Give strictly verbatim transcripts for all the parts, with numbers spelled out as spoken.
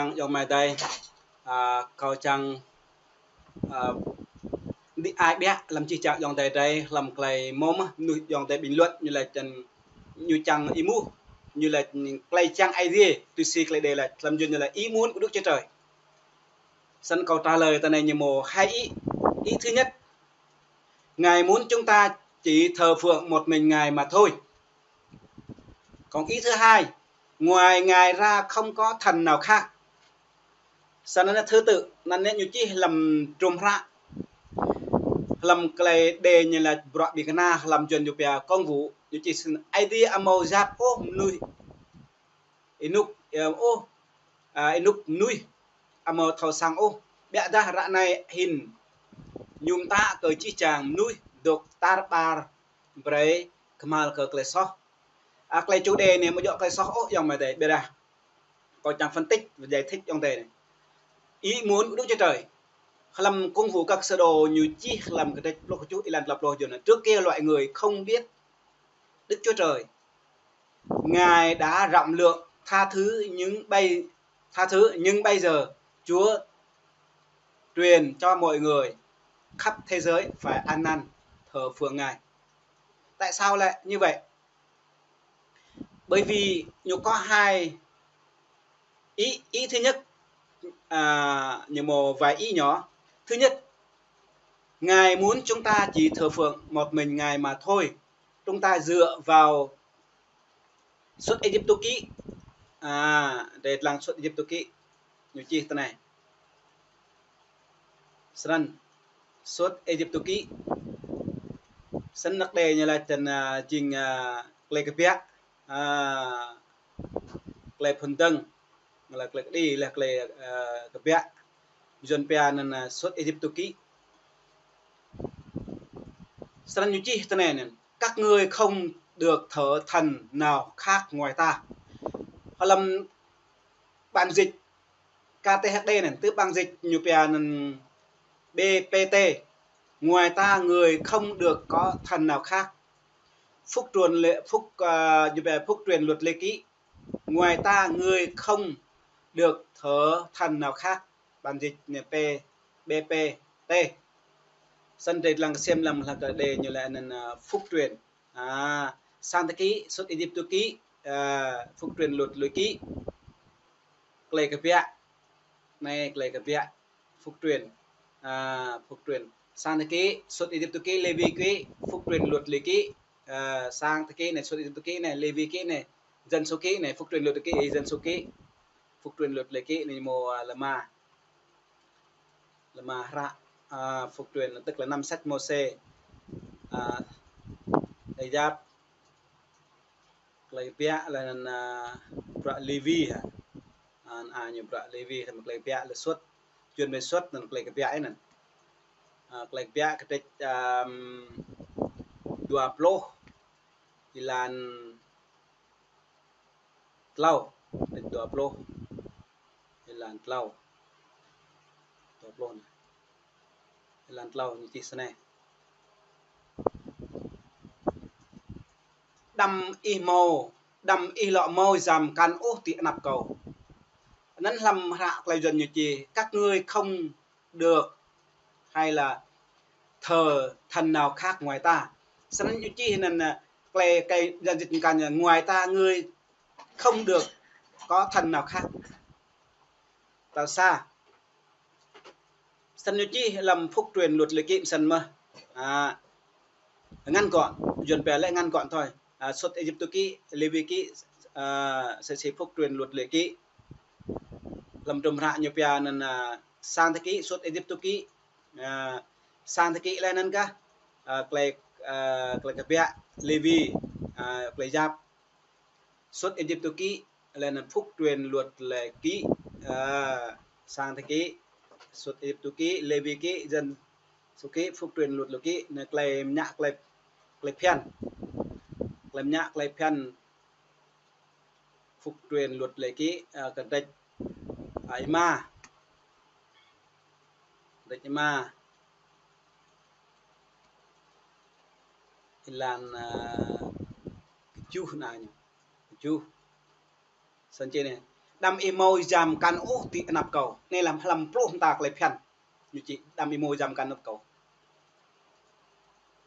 Ayŏng amai adơi, a, kâo čang, a, đĭ ai ƀiă lăm čih čang ayŏng adơi adai, lăm klei mơ̆ mơnuih ayŏng adơi bình luận ñu laĭ čang, ñu čang êmuh, ñu laĭ klei čang Aê Diê, tui si klei Đê laĭ, lăm Yuan ñu laĭ ý muốn của Đức Chúa Trời. Snăn kâo trả lời tơ anai ñu mâo hai ý. Ý thứ nhất, Ngài muốn chúng ta chỉ thờ phượng một mình Ngài mà thôi. Còn ý thứ hai, ngoài Ngài ra không có thần nào khác. Snăn thứ tự, anăn ñu čih lăm hră, lăm klei Đê ñu laĭ bruă ƀing kơna, lăm Yuan ñu pia công vụ, ñu čih snăn Aê Diê amâo yap ôh mnuih ênuk, ơ, ôh, a, ênuk mnuih amâo thâo săng ôh. Ƀiădah ră anai hĭn ñu mtă kơ čih čang mnuih dôk tar ƀar brei kơhma̱l kơ klei soh. A, klei chủ đề anei amâo djŏ klei soh ôh ayŏng amai adơi, ƀiădah kâo čang phân tích và giải thích ayŏng adơi anei. Ý muốn của Đức Chúa Trời. Lăm công vụ các sứ đồ ñu čih lăm kdrêč pluh kjuh êlan tlâo pluh Yuan anăn, trước kia loài người không biết Đức Chúa Trời. Ngài đã rộng lượng, tha thứ những bây, tha thứ, nhưng bây giờ Chúa truyền cho mọi người khắp thế giới phải ăn năn thờ phượng Ngài. Tại sao lại như vậy? Bởi vì ñu có hai ý. Ý thứ nhất, à, ñu mâo vài ý nhỏ. Thứ nhất, Ngài muốn chúng ta chỉ thờ phượng một mình Ngài mà thôi. Chúng ta dựa vào Xuất Êjiptô ký. À, drei lăng Xuất Êjiptô ký. Ñu čih tơ anai. Snăn, Xuất Êjiptô ký. Snăn năk Đê ñu laĭ čang, a, jing, a, klei kbiă. A, klei phŭn dơ̆ng. Leh klei kđi, leh klei, a, kbiă. Yuan pia anăn, a, Xuất Êjiptô ký. Snăn ñu čih tơ anai anăn. Các ngươi không được thờ thần nào khác ngoài ta. Hlăm bản dịch K T H D anăn, tức bản dịch ñu pia anăn B P T. Ngoài ta ngươi không được có thần nào khác. Phúc truyền lệ, phúc, à, ñu pia phúc truyền luật lệ ký. Ngoài ta ngươi không được thờ thần nào khác. Bản dịch anei P, B P T. Snăn drei lăng ksiêm lăm hlăm Đê ñu laĭ anăn, à, phúc truyền. À, sang tơ ký, Xuất Êjiptô ký, à, phúc truyền luật lệ ký. Klei kbiă. Anei klei kbiă, phúc truyền. À, phúc truyền. Sang tơ ký, Xuất Êjiptô ký, Lêwi ký, phúc truyền luật lệ ký. À, sang tơ ký anei, Xuất Êjiptô ký anei, Lêwi ký anei, dân số ký anei, phúc truyền luật lệ ký, dân số ký. Phúc truyền luật lệ ký anei mâo, à, lơ ma. Lơ ma hră, à, phúc truyền tức là năm sách Môsê. À, klei yap, klei kbiă leh anăn, à, bruă Lêwi hă. À, anăn ñu bruă Lêwi, klei kbiă lĕ Xuất, Yuan pia Xuất anăn klei kbiă anăn. À, klei kbiă kdrêč, ăm, dua pluh, êlan tlâo, kdrêč dua pluh, êlan tlâo. Dua pluh anei. Êlan tlâo ñu čih snei. Đăm ih mâo, đăm ih lŏ mâo giam kăn ôh ti anăp kâo. Anăn hlăm hră klei Yuan ñu čih, các ngươi không được hay là thờ thần nào khác ngoài ta. Snăn ñu čih anăn, a, klei, klei Yuan dịch kăn, ngoài ta ngươi không được có thần nào khác. Tal sa. Snăn ñu čih lăm phúc truyền luật lệ ký snăn mơh. À, ngắn gọn, Yuan pia lĕ ngắn gọn thôi. À, Xuất Êjiptô ký, Lêwi ký, à, sĭt si phúc truyền luật lệ ký. Lăm hdruôm hră ñu pia anăn, à, sang tơ ký, Xuất Êjiptô ký, à, sang tơ ký leh anăn kah, à, klei, à, klei kbiă, Lêwi, à, klei yap. Xuất Êjiptô ký, leh anăn phúc truyền luật lệ ký, à, sang tơ ký, Xuất Êjiptô ký, Lêwi ký, dân số ký, phúc truyền luật lệ ký, anăn klei mñă klei, klei phiăn. Klei mñă klei phiăn, phúc truyền luật lệ ký, à, kdrêč, à, êma. Kdrêč êma. Êlan, à, kjuh anăn ñu. Kjuh. Snăn čih anei. đăm ih hmâo jam kăn ôh ti anăp kâo. Anai lăm hlăm pluh mta tơlơi phiăn. Ñu čih đăm ih hmâo jam kăn anăp kâo.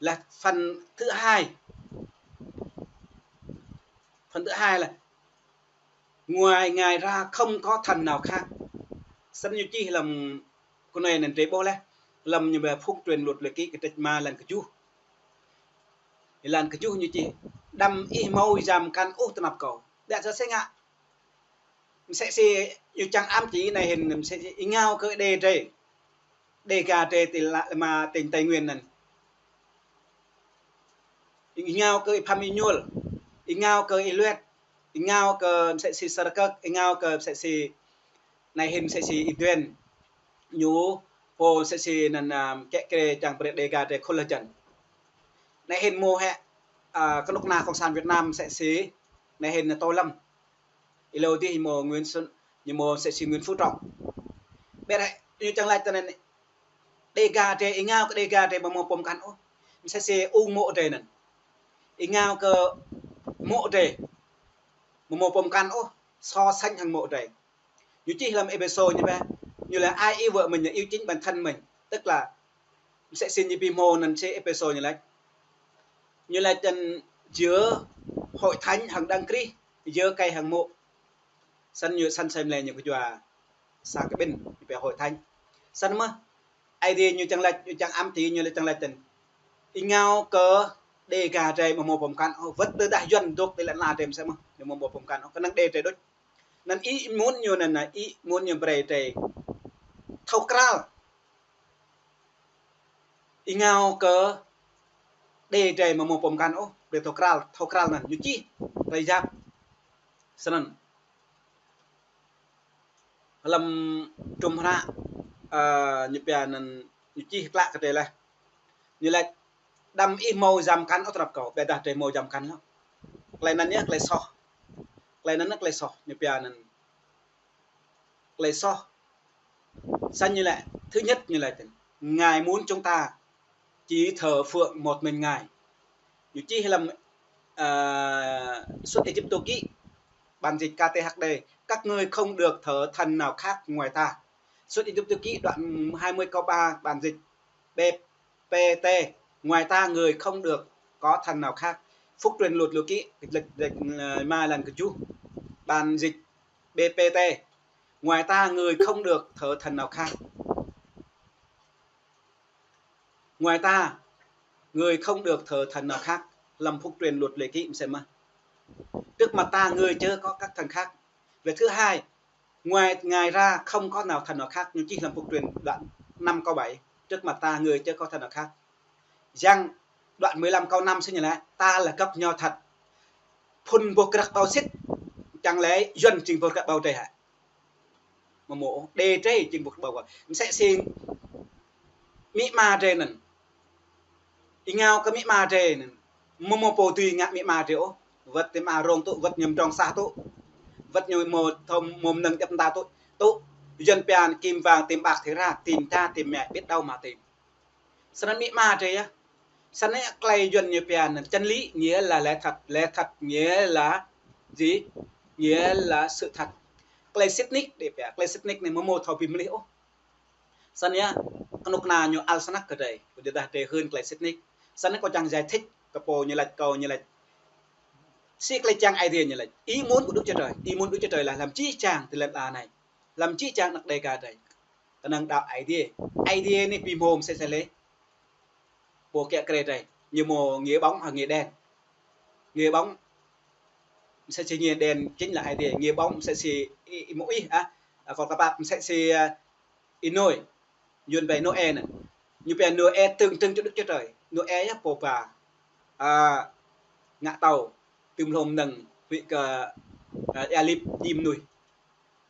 Laih phần thứ hai. Phần thứ hai là ngoài Ngài ra không có thần nào khác. Snăn ñu čih lăm kơ anai anŭn drei ƀuh laih. Lăm ñu ba Phục Truyền Luật Lệ Ký kdrêč rơma lan kơjuh. Lan kơjuh ñu čih đăm ih hmâo jam kăn ôh ti anăp kâo. Ƀiă sa sĕ ngă. Msĕ si ñu čang ăm čih anai hĭn msĕ si ih ngao kơ Ơi Adai drei. Dega drei ti la-, mă tỉnh Tây Nguyên anŭn. Ih ngao kơ Y Pham Êñuôl, ih ngao kơ Y Luet, ih ngao kơ msĕ si Sơrkơk, ih ngao kơ msĕ si anai hĭn msĕ si Y Duen. Ñu pô msĕ si anŭn, a, kĕ kre čang brơi Dega drei khul lŏn čan. Anai hĭn mơ̆ hĕ, a, kơnuk kơna Cộng sản Việt Nam msĕ si anai hĭn Tô Lâm. Ih lŏ dih ñu mơ̆ Nguyễn Xuân, ñu mơ̆ msĕ si Nguyễn Phú Trọng. Ƀiă hĕ, ñu čang laĭ tơ anai, Dega drei, ih ngao kơ Dega drei mơ̆ hmâo pơm kăn ôh. Msĕ si ung mô̆ drei anŭn. Ih ngao kơ mô̆ drei mơ̆ hmâo pơm kăn ôh, so sánh hăng mô̆ drei. Ñu čih lăm Êphêsô ñu ba, ñu laĭ ai yêu vợ mình là yêu chính bản thân mình. Tức là msĕ si ñu bi hmô anŭn si Êphêsô ñu laĭ. Ñu laĭ tơ anŭn giữa hội thánh hăng Đấng Christ, giữa cai hăng mô̆. Snăn ñu snăn sem lĕ ñu kơ jua sa kơ ƀing, ñu pia hội thánh. Snăn mơ̆, Ơi Adai ñu čang laĭ, ñu čang ăm čih ñu laĭ čang laĭ tơ anŭn. Ih ngao kơ Dega drei mơ̆ hmâo pơm kăn ôh, wơ̆t tơdah Yuăn dŏ ti lŏn ala drei msĕ mơ̆, ñu mơ̆ hmâo pơm kăn ôh. Kơnơ̆ng Ơi Adai drei đôč. Anŭn ih muốn ñu anŭn, ih muốn ñu brơi drei thâo krăn. Ih ngao kơ Ơi Adai drei mơ̆ hmâo pơm kăn ôh, brơi thâo krăn, thâo krăn anŭn, ñu čih, brơi yap. Snăn. Lăm tum hră, a, ñu pia anŭn, ñu čih klă kơ drei laih. Ñu laĭ đăm ih hmâo jam kăn ôh ti anăp kâo, ƀiădah drei hmâo jam kăn lŏ. Tơlơi anŭn yơh, tơlơi soh. Tơlơi anŭn yơh, tơlơi soh, ñu pia anŭn. Tơlơi soh. Snăn ñu laĭ, thứ nhất ñu laĭ tơ anŭn. Ngài muốn chúng ta chỉ thờ phượng một mình Ngài. Ñu čih lăm, a, Xuất Ê-díp-tô ký, bản dịch K T H D, các ngươi không được thờ thần nào khác ngoài ta. Xuất Ê-díp-tô ký đoạn hai mươi câu ba, bản dịch B P T, ngoài ta người không được có thần nào khác. Phục Truyền Luật Lệ Ký, kdrêč, kdrêč, a, rơma lan kơjuh, bản dịch B P T, ngoài ta người không được thờ thần nào khác. Ngoài ta, người không được thờ thần nào khác. Lăm Phục Truyền Luật Lệ Ký msĕ mơ̆. Trước mặt ta, người chớ có các thần khác. Về thứ hai, ngoài Ngài ra không có nào thần nào khác. Ñu čih lăm Phục Truyền đoạn năm câu bảy. Trước mặt ta, người chớ có thần nào khác. Giăng đoạn mười lăm câu năm si ñu laĭ, ta là gốc nho thật. Phŭn boh krăk ƀâo sĭt, čang laĭ Yuăn jing boh krăk ƀâo drei hă. Mơ̆ hmâo, Ơi Adai drei jing boh krăk ƀâo. Msĕ si amĭ ama drei anŭn. Ih ngao kơ amĭ ama drei anŭn. Mơ̆ hmâo pô dưi ngă amĭ ama drei ôh. Wơ̆t ti ama rông tŭ, wơ̆t ñu mdrŏng sah tŭ. Wơ̆t ñu mơ̆ thâo mơ̆ mơnơ̆ng djăp mta tŭ. Tŭ, Yuăn pia anŭn kim vàng, tìm bạc thì ra, tìm cha, tìm mẹ, biết đâu mà tìm. Snăn amĭ ama drei yơh. Snăn yơh tơlơi Yuăn ñu pia anŭn chân lý nghĩa là lẽ thật, lẽ thật nghĩa là gì? Nghĩa là sự thật. Tơlơi sĭt nik, drei pia, tơlơi sĭt nik anai mơ̆ hmâo thâo bi mlih ôh. Snăn yơh, kơnuk kơna ñu ăl snăk kơ drei, ƀôdah drei hưn tơlơi sĭt nik. Snăn kâo čang giải thích kơ pô ñu laĭ, kâo ñu laĭ. Si tơlơi čang Ơi Adai ñu laĭ. Ý muốn của Đức Chúa Trời, ý muốn Đức Chúa Trời là làm jih jang ti lŏn ala anai. Làm jih jang anăk Dega drei. Kơnơ̆ng đaŏ Ơi Adai. Ơi Adai anai bi hmô msĕ si lĕ. Pô kĕ kre drei. Ñu hmâo nghĩa bóng hăng nghĩa đen. Nghĩa bóng msĕ si, nghĩa đen chính là Ơi Adai. Nghĩa bóng msĕ si ih, ih hmâo ih, a, a, kâo kơpă msĕ si, a, Y-Nôê. Yuăn pia Nôê anŭn. Ñu pia Nôê tượng trưng cho Đức Chúa Trời. Nôê yơh pô ba, a, ngă tâo, tŭm hlô mơnơ̆ng, huĭ kơ, a, ia lip djai mơnuih.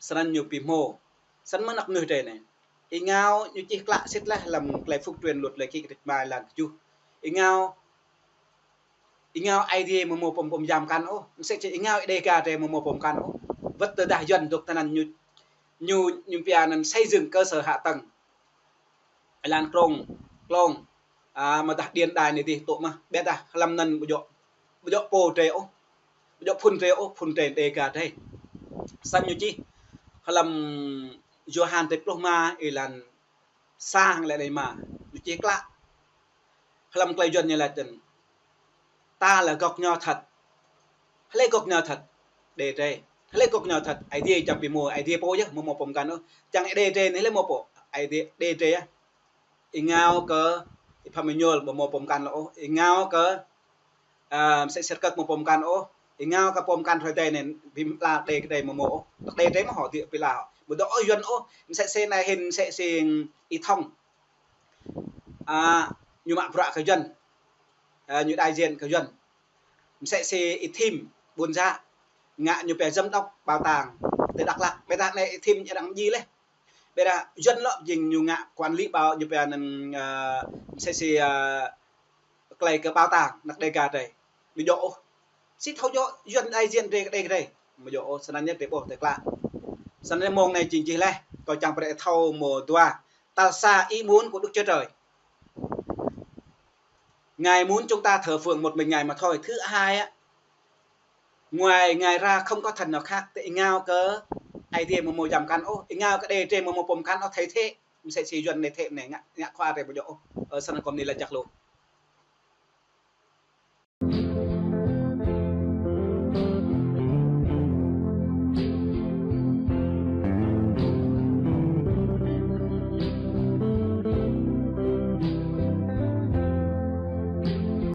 Snăn ñu bi hmô. Snăn mơ̆ anăk mơnuih drei anai. Ih ngao ñu čih klă sĭt laih lăm tơlơi Phục Truyền Luật Lệ Ký kdrêč rơma lan kơjuh. Ih ngao, ih ngao Ơi Adai mơ̆ hmâo pơm, pơm jam kăn ôh. Msĕ si ih ngao Dega drei mơ̆ hmâo pơm kăn ôh. Wơ̆t tơdah Yuăn dŏ ti anŭn ñu, ñu, ñu pia anŭn xây dựng cơ sở hạ tầng. Êlan krông, klông, a, mơ̆ dah điện đài anai dih tŭ mơ̆. Ƀiădah hlăm anŭn ƀu djơ̆, ƀu djơ̆ pô drei ôh. Ƀu djơ̆ phŭn drei ôh, phŭn drei Dega drei. Snăn ñu čih, Hlăm Yôhan tơpluh ma, êlan sa hăng lĕ anai ma, ñu čih klă. Hlăm klei Yuan ñu laĭ tơ̆n: Ta là gốc nho thật. Hlơi gốc nho thật? Đe drei. Hlơi gốc nho thật? Aê Diê. Čang ƀing mơ̆ Aê Diê pô yơh, mơ̆ mâo pô mkăn ôh. Čang Đe drei anai hlơi mâo pô? Aê Diê, Đe drei yơh. Ih ngă kơ Ih Pha Mơñol, mơ̆ mâo pô mkăn lŏ ôh. Ih ngă kơ, a, msĕ sir kơk, mâo pô mkăn ôh. Ih ngă kơ pô mkăn hrơi adai anai, ƀing pla Đe kơ drei mâo mâo ôh. Tơk Đe drei mơ̆ hŏ dŏ pla. Ƀu dŏ ôh Yuan ôh. Msĕ si anai hĭn, msĕ si Y Thông. A, ñu mă bruă kơ Yuan. A, ñu đại diện kơ Yuan. Msĕ si Y Thim, Ƀuôn Za. Ngă ñu pia giám đốc bảo tàng ti Dak Lak. Ƀiădah anai Y Thim ñu arăng mdjai laih. Ƀiădah Yuan lŏ jing ñu ngă quản lý bảo, ñu pia anăn, a, msĕ si, a, klei kơ bảo tàng, anak Đêga drei. Ƀu djơ̆ ôh. Sĭt thâo djơ̆ Yuan đại diện drei kơ Đêga drei. Ƀu djơ̆ ôh, snăn yơh drei ƀuh tơlơi klă. Snăn yơh mông anai jing čih laih, kâo čang brơi thâo mơ̆ dua. Tal sa, ý muốn của Đức Chúa Trời. Ngài muốn chúng ta thờ phượng một mình Ngài mà thôi. Thứ hai á, ngoài Ngài ra không có thần nào khác. Tơ ih ngă kơ Aê Diê mơ̆ mâo yang mkăn ôh, ih ngă kơ Đe drei mơ̆ mâo pô mkăn ôh, thầy thế. Msĕ si Yuan anai thế anai, ngă, ngă khua drei ƀu djơ̆ ôh. Ơ, snăn kâo mni laĭ jăk lu.